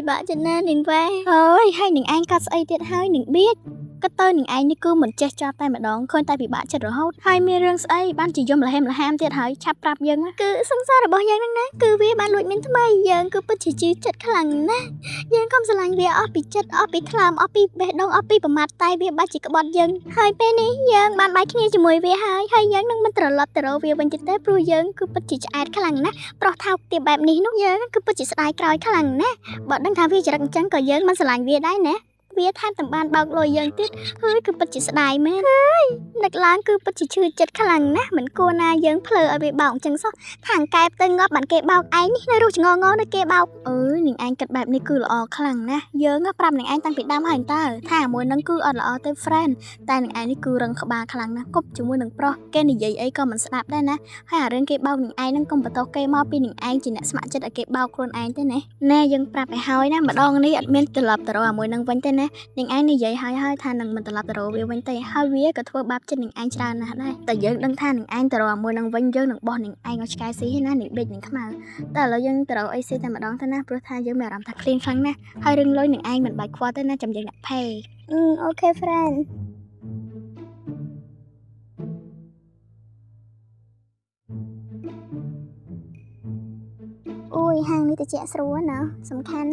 ពិបាកចិត្តណាស់នាងវ៉េអើយហើយនឹងឯងកាត់ស្អីទៀតហើយនឹងបៀចក៏ទៅនឹងឯងនេះគឺមិនចេះចប់តែម្ដងឃើញតែពិបាកចិត្តរហូតហើយមានរឿងស្អីបានជាយំលហេមលហាមទៀតហើយឆាប់ប្រាប់យើងណាគឺសង្សាររបស់យើងហ្នឹងណាគឺវាបានលួចមានថ្មីយើងគឺពិតជាជឿចិត្តខ្លាំងណាស់យើងខំស្រឡាញ់វាអស់ពីចិត្តអស់ពីថ្លើមអស់ពីបេះដូងអស់ពីប្រមាថតែវាបាច់ជាក្បត់យើងហើយពេលនេះយើងបានបែកគ្នាជាមួយវាហើយហើយយើងនឹងមិនត្រឡប់ទៅរកវាវិញទៀតទេព្រោះយើងគឺពិតជាឆ្អែតខ្លាំងណាស់ប្រុសថោកទាបបែបនេះនោះយើងគឺពិតជាស្ដាយក្រោយខ្លាំងណាស់បើដឹងថាវាចរិតអញ្ចឹងក៏យើងមិនស្រឡាញ់វាដែរណាវាថែមទាំងបានបោកលុយយើងទៀតហើយគឺពិតជាស្ដាយមែនហើយនឹកឡើងគឺពិតជាឈឺចិត្តខ្លាំងណាស់មិនគួរណាយើងភ្លើឲ្យវាបោកអញ្ចឹងសោះ ខាងកែបទៅងាប់បានគេបោកឯងនេះនៅរស់ចងងនៅគេបោកអើយនាងឯងគិតបែបនេះគឺល្អខ្លាំងណាស់យើងប្រាប់នាងឯងតាំងពីដើមហើយតើថាមួយនឹងគឺអត់ល្អទេ friend តែនាងឯងនេះគឺរឹងក្បាលខ្លាំងណាស់គប់ជាមួយនឹងប្រុសគេនិយាយអីក៏មិនស្ដាប់ដែរណាហើយអារឿងគេបោកនាងឯងនឹងកុំបន្ទោសគេមកពីនាងឯងជាអ្នកស្ម័គ្រចិត្តឲ្យគេបោកខ្លួនឯងទេណាណែយើងប្រាប់ឲ្យហើយណាម្ដងនេះអត់មានត្រឡប់ទៅរកអាមួយនឹងវិញទេណានាងឯងនិយាយហើយហើយថានឹងមិនត្រឡប់ទៅរកវាវិញទេហើយវាក៏ធ្វើបាបចិត្តនាងឯងច្រើនណាស់ដែរតែយើងដឹងថានាងឯងទៅរកអាមួយនឹងវិញយើងនឹងបោះនាងឯងឲ្យឆ្កែស៊ីហើយណានាងបេកនាងខ្មៅតែឥឡូវយើងទៅរកអីស៊ីតែម្ដងទៅណាព្រោះថាយើងមានអារម្មណ៍ថាឃ្លានខ្លាំងណាស់ហើយរឿងលុយនាងឯងមិនបាច់ខ្វល់ទេណាចាំយើងដាក់ផេ OK friend អូយហាងនេះតិចស្រួលណាសំខាន់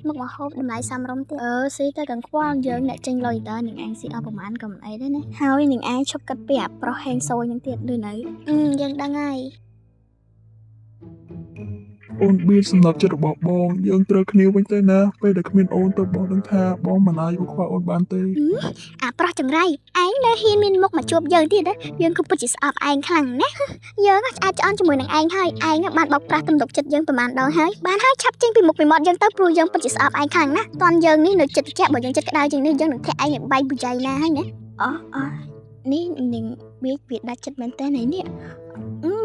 មុខម្ហូបតម្លៃសមរម្យទៀតអឺស៊ីទៅកង្ខ្វល់យើងអ្នកចេញលុយតើនឹងឯងស៊ីអស់ប្រហែលក៏មិនអីដែរណាហើយនឹងឯងឈប់គិតពីអាប្រុសហេងសូយនឹងទៀតឬនៅអឺយើងដឹងហើយ អូនបៀចសំណប់ចិត្តរបស់បងយើងត្រូវគ្នាវិញទៅណាពេលដែលគ្មានអូនទៅបងដឹងថាបងមិនអាចខ្វះអូនបានទេ អាប្រុសចង្រៃឯងនៅហ៊ានមានមុខមកជួបយើងទៀតណាយើងគឺពិតជាស្អប់ឯងខ្លាំងណាស់យើងឆ្អែតឆ្អន់ជាមួយនឹងឯងហើយឯងបានបោកប្រាស់ទំនុកចិត្តយើងប្រហែលដងហើយបានហើយឆាប់ចេញពីមុខពីមាត់យើងទៅព្រោះយើងពិតជាស្អប់ឯងខ្លាំងណាស់តន់យើងនេះនៅចិត្តត្រជាក់បើយើងចិត្តក្តៅជាងនេះយើងនឹងធាក់ឯងឲ្យបែកប៊ូយ៉ៃណាហើយណាអោះអោះនេះនឹងបៀចវាដាច់ចិត្តមែនតើនេះ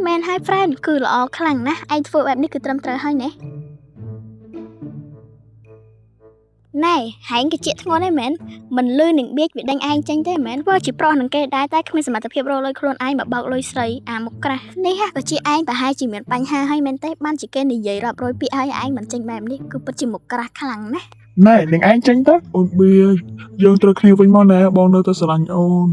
មែនហើយ friend គឺល្អខ្លាំងណាស់ឯងធ្វើបែបនេះគឺត្រឹមត្រូវហើយណាណែហែងក៏ជាធ្ងន់ដែរមែនមិនលឺនឹងបៀចវាដេញឯងចេញទេមែនធ្វើជាប្រុសនឹងគេដែរតែគ្មានសមត្ថភាពរកលុយខ្លួនឯងមកបោកលុយស្រីអាមុខក្រាស់នេះហាក៏ជាឯងប្រហែលជាមានបញ្ហាហើយមែនទេបានជាគេនិយាយរាប់រយពាក្យហើយឯងមិនចេញបែបនេះគឺពិតជាមុខក្រាស់ខ្លាំងណាស់ ណែនាងឯងចេញទៅអូនបៀចយើងត្រូវគ្នាវិញមកណាបងនៅតែស្រឡាញ់អូន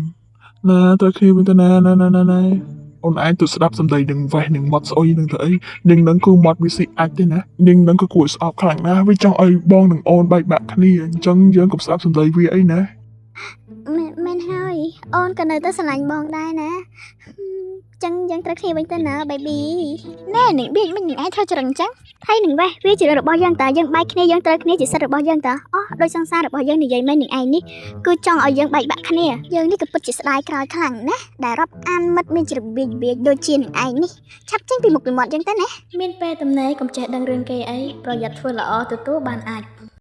ណាត្រូវគ្នាវិញទៅណាណាណាណាណាអូនឯងទៅស្ដាប់សម្ដីនឹងវេះនឹងមាត់ស្អុយនឹងទៅអីនាងនឹងគឺមាត់វាស៊ីអាចទេណានាងនឹងគឺគួរឲ្យស្អប់ខ្លាំងណាស់វាចង់ឲ្យបងនិងអូនបែកបាក់គ្នាអញ្ចឹងយើងកុំស្ដាប់សម្ដីវាអីណា មែនមែនហើយអូនក៏នៅតែស្រឡាញ់បងដែរណាចឹងយើងត្រូវគ្នាវិញទៅណា baby ណែនឹងបៀចមិននឹងឯងធ្វើច្រឹងចឹងហើយនឹងវេះវាជារឿងរបស់យើងតើយើងបែកគ្នាយើងត្រូវគ្នាជាសិទ្ធិរបស់យើងតើអស់ដោយសង្សាររបស់យើងនិយាយមែននឹងឯងនេះគឺចង់ឲ្យយើងបែកបាក់គ្នាយើងនេះក៏ពិតជាស្ដាយក្រោយខ្លាំងណាស់ដែលរាប់អានមិត្តមានចរិតបៀចបៀចដូចជានឹងឯងនេះឆាប់ចេញពីមុខពីមាត់យើងទៅណាមានពេលទំនេរកុំចេះដឹងរឿងគេអីប្រយ័ត្នធ្វើល្អទទួលបានអាច